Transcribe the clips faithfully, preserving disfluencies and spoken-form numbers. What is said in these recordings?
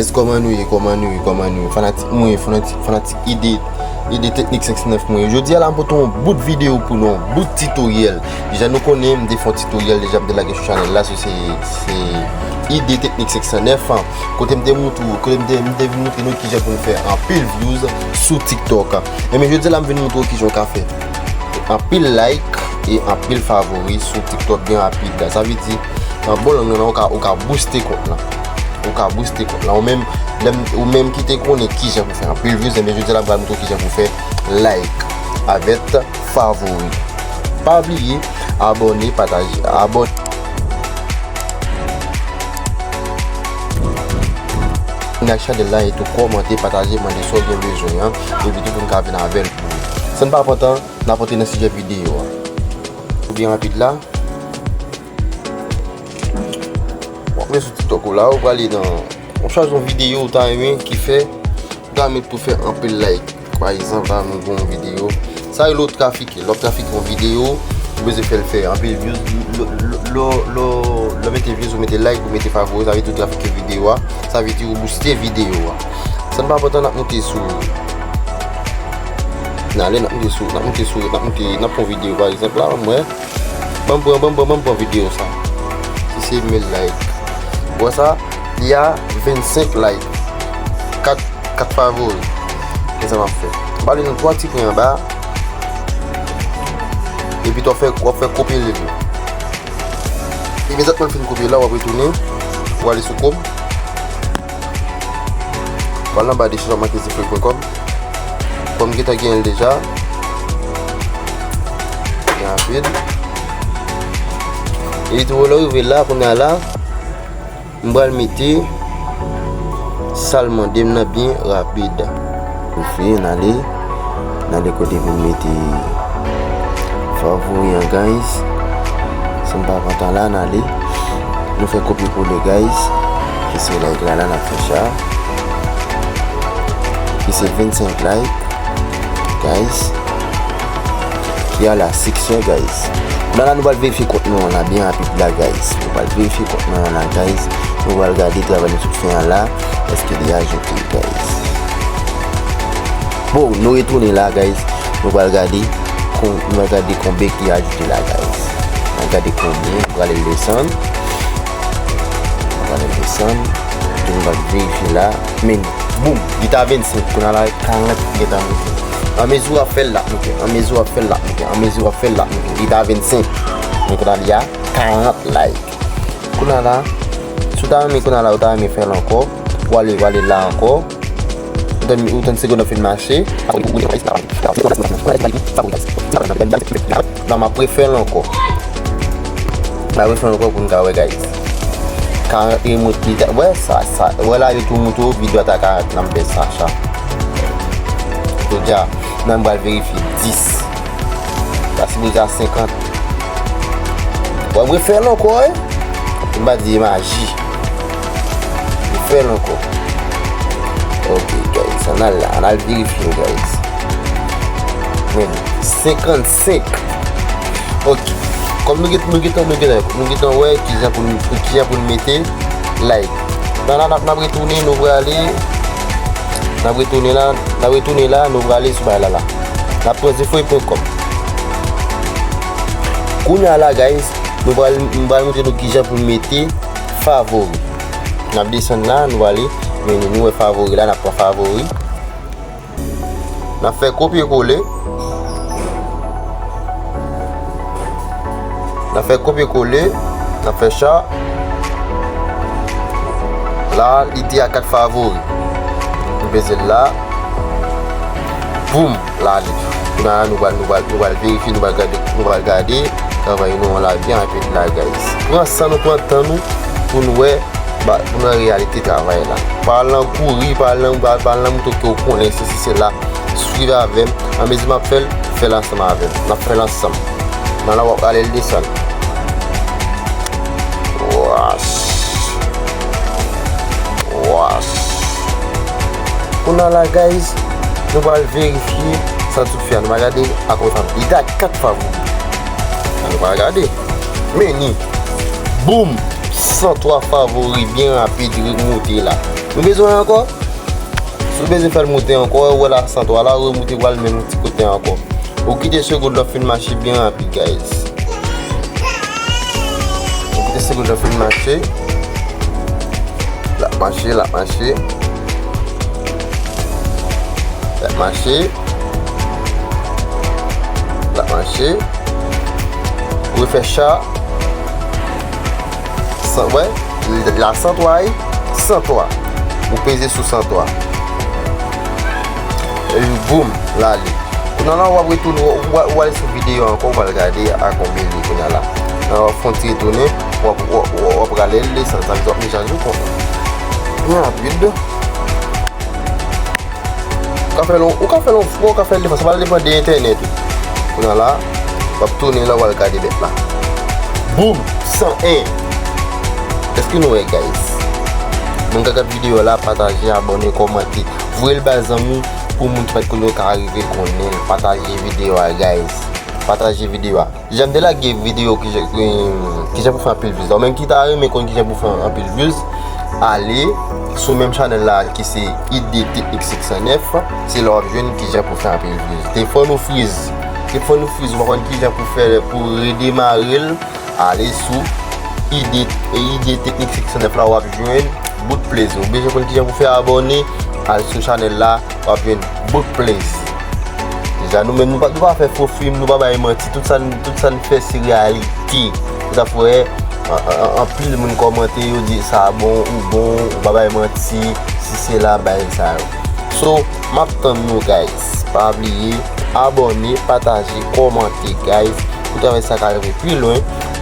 Guys, kòman nou ye, kòman nou ye, kòman nou ye? Fanatik mwen, fanatik, fanatik ide, ide teknik senk san nèf mwen. Jodi a la, m pote yon bout videyo pou nou, yon bout titoryèl. Deja nou konnen, m te fè yon titoryèl, deja m te lage sou chanèl la, se, se, se ide teknik senk san nèf, kote m te moutre, kote m te, m te vin moutre nou kijan pou nou fè anpil views sou TikTok. Enben, jodi a la, m vin moutre w kijan w ka fè anpil like e anpil favori sou TikTok byen rapid la. Sa vle di, an bon lang nan, ou ka, ou ka booste kont lan. Ou ka booste kont lan. Ou menm, lè m, ou menm ki te konnen kijan pou fè anpil views, enben, jodi a la, m pral moutre w kijan pou fè like avèk favori. Pa bliye, abòne, pataje, abòne ak chanèl la e tou kòmante, pataje, mande sa w gen bezwen an, epi tou pou n ka vin avè l pou ou. San n pa pran tan, n ap antre nan sijè videyo a. Byen rapid la, w ap rive sou TikTok ou la, ou prale nan, w ap chwazi yon videyo ou ta renmen ki fè, ou ta renmen pou fè anpil like. Pa egzanp, la, nou gen yon videyo. Sa rele w trafike. Lè w ap trafike yon videyo, ou bezwen fè l fè anpil views. Lè, lè, lè, lè, lè w mete views, ou mete like, ou mete favori, sa vle di ou trafike videyo a. Sa vle di ou booste videyo a. San n pa pran tan, n ap moute sou, n ale, n ap moute sou, n ap moute sou, n ap moute, n ap fè yon videyo, pa egzanp, la, mwen, ban m pran, ban m pran, ban m pran videyo sa. Si se mil like. Ou wè sa, li a vennsenk like. Kat, kat favori. Kisa m ap fè? M ale nan twa ti pwen anba. Epi w ap fè, w ap fè kopye li. Imedyatman l fin kopye la, w ap retounen. W ale sou kòm. W al anba de chèch w ap make zifre pwen kòm. Kòm gentan genyen l deja. Rapid. E tou lè w rive la, kounye a la, m pral mete sa l mande m nan byen rapid. Refè, n ale, n ale kote pou n mete favori an, guys. San n pa pran tan la, n ale. Nou fè kopye kole, guys. Ki se like la, la n ap fè sa. Ki se vennsenk like, guys. Ki a la six, guys. Kounye a la, nou pral verifye kont nou an la byen rapid la, guys. Nou pral verifye kont nou an la, guys. Nou pral gade travay nou sot fè an la. Èske li ajoute, guys? Bon, nou retounen la, guys. Nou pral gade kon, nou pral gade konbyen ki ajoute la, guys. Nou pral gade konbyen. Nou pral desann. Nou pral desann. Epi nou pral verifye la. Men, boum, li ta vennsenk, kounye a la karant gentan moute. Anmezi w ap fè l, l ap moute. Anmezi w ap fè l, l ap moute. Anmezi w ap fè l, l ap moute. Li ta vennsenk. Men kounye a li a karant like. Kounye a la, si w ta renmen, kounye a la, ou ta renmen fè l ankò, w ale, w ale la ankò. Ou tann, ou tann segonn nan fin mache. La, m ap refè l ankò. M ap refè l ankò pou n ka wè, guys. Karant li monte, li ta, wè sa, sa, wè la, yo tou monte w, videyo a ta karant, nan m fè sa, sa. Jodi a, nan m pral verifye dis. Sa sipoze a senkant. W ap refè l ankò, wi. M pa di e maji. Refè l ankò. Ok, guys, ann al la, ann al verifye, guys. Men, senkannsenk. Ok. Kòm nou gen, nou gentan, nou gentan, nou gentan wè kijan pou nou, kijan pou nou mete like. Nan la, n ap, n ap retounen, nou prale. N ap retounen la, n ap retounen la, nou prale sou bagay la, la. N ap pran zifre pwen kòm. Kounye a la, guys, nou pral, m pral montre nou kijan pou n mete favori. N ap desann la, nou prale, men nou wè favori la, n ap pran favori. N ap fè kopye kole. N ap fè kopye kole. N ap fè sa. La, li te a kat favori. Nou peze l la. Boum! La li. Kounye a la, nou pral, nou pral, nou pral verifye, nou pral gade, nou pral gade travay nou an la byen rapid la, guys. Pran san nou, pran tan nou pou nou wè, ba, pou nou wè reyalite travay la. Pa al nan kouri, pa al nan, pa, pa al nan moute ke w konnen, sesi, sela. Swiv avè m. Anmezi m ap fè l, fè l ansanm avè m. N ap fè l ansanm. Nan la, w ap ale l desann. Wach. Wach. Kounye a la, guys, nou pral verifye sa tout fè a. Nou pral gade ankò yon fwa. Li ta kat favori. An nou pral gade. Men ni. Boum! San twa favori byen rapid remonte la. Nou bezwen ankò? Si w bezwen fè l moute ankò, ou wè la san twa la, ou remoute pou al menm ti kote ankò. Ou kite segond lan fin mache byen rapid, guys. Ou kite segond lan fin mache. L ap mache, l ap mache. L ap mache. L ap mache. Ou refè sa. San, wè, la san twa, wi. San twa. Ou peze sou san twa. Epi boum, l ale. Kounye a la, w ap retounen, w, w, w al sou videyo ankò, w al gade a konbyen li kounye a la. Nan w ap fè yon ti retounen, w ap, w, w, w ap rale l desann, sa vle di w ap mete a jou konsa. Byen rapid. Ou ka fè l, ou ka fè l yon fwa, ou ka fè l de fwa, sa pral depann de entènèt ou. Kounye a la, w ap tounen la, w al gade bèt la. Boum! San en. Èske nou wè, guys? Moun k ap gad videyo a la, pataje, abòne, kòmante. Voye l bay zanmi w pou moun ki pa t konn yo ka rive konnen l. Pataje videyo a, guys. Pataje videyo a. Jan m te lage videyo kijan, kijan pou fè anpil views la. Ou menm ki ta renmen konn kijan pou fè anpil views, ale sou menm chanèl la ki se Ide Teknik senk san nèf, se la w ap jwenn kijan pou fè anpil views. Telefòn ou friz. Telefòn ou friz, ou pa konn kijan pou fè pou redemare l, ale sou Ide, Ide Teknik senk san nèf la, w ap jwenn bout plezi. Ou bezwen konn kijan pou fè abòne, ale sou chanèl la, w ap jwenn bout plezi. Deja, nou menm, nou pa, nou pa fè fo fim, nou pa bay manti, tout sa n, tout sa n fè se reyalite. Se sa fè w wè, an, an, an, anpil moun kòmante, yo di sa bon ou bon, ou pa bay manti, si se la, bay sa yo. So, m ap tann nou, guys. Pa bliye, abòne, pataje, kòmante, guys, pou travay sa ka rive pi lwen.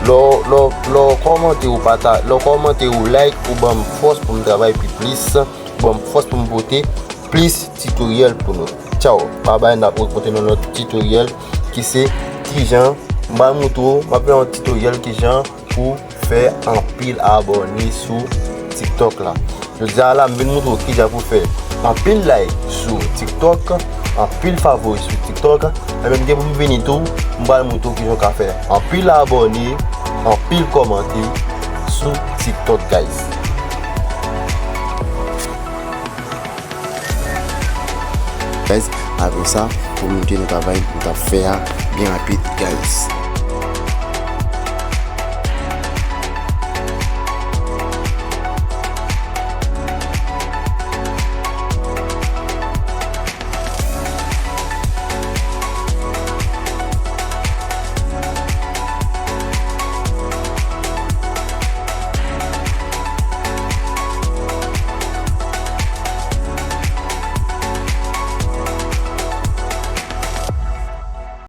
Lè w, lè w, lè w kòmante, ou pata-, lè w kòmante, ou like, ou ban m fòs pou m travay pi plis, ou ban m fòs pou m pote plis titoryèl pou nou. Tchaw, babay, n ap rankontre nan lòt titoryèl ki se kijan, m pral montre w, m ap fè yon titoryèl kijan pou fè anpil abòne sou TikTok la. Jodi a la, m vin montre w kijan pou fè anpil like sou TikTok, anpil favori sou TikTok, e menm gen pou m vini tou, m pral montre w kijan w ka fè anpil abòne, anpil kòmante sou TikTok, guys. Guys, apre sa, pou monte nan travay nou t ap fè a byen rapid, guys.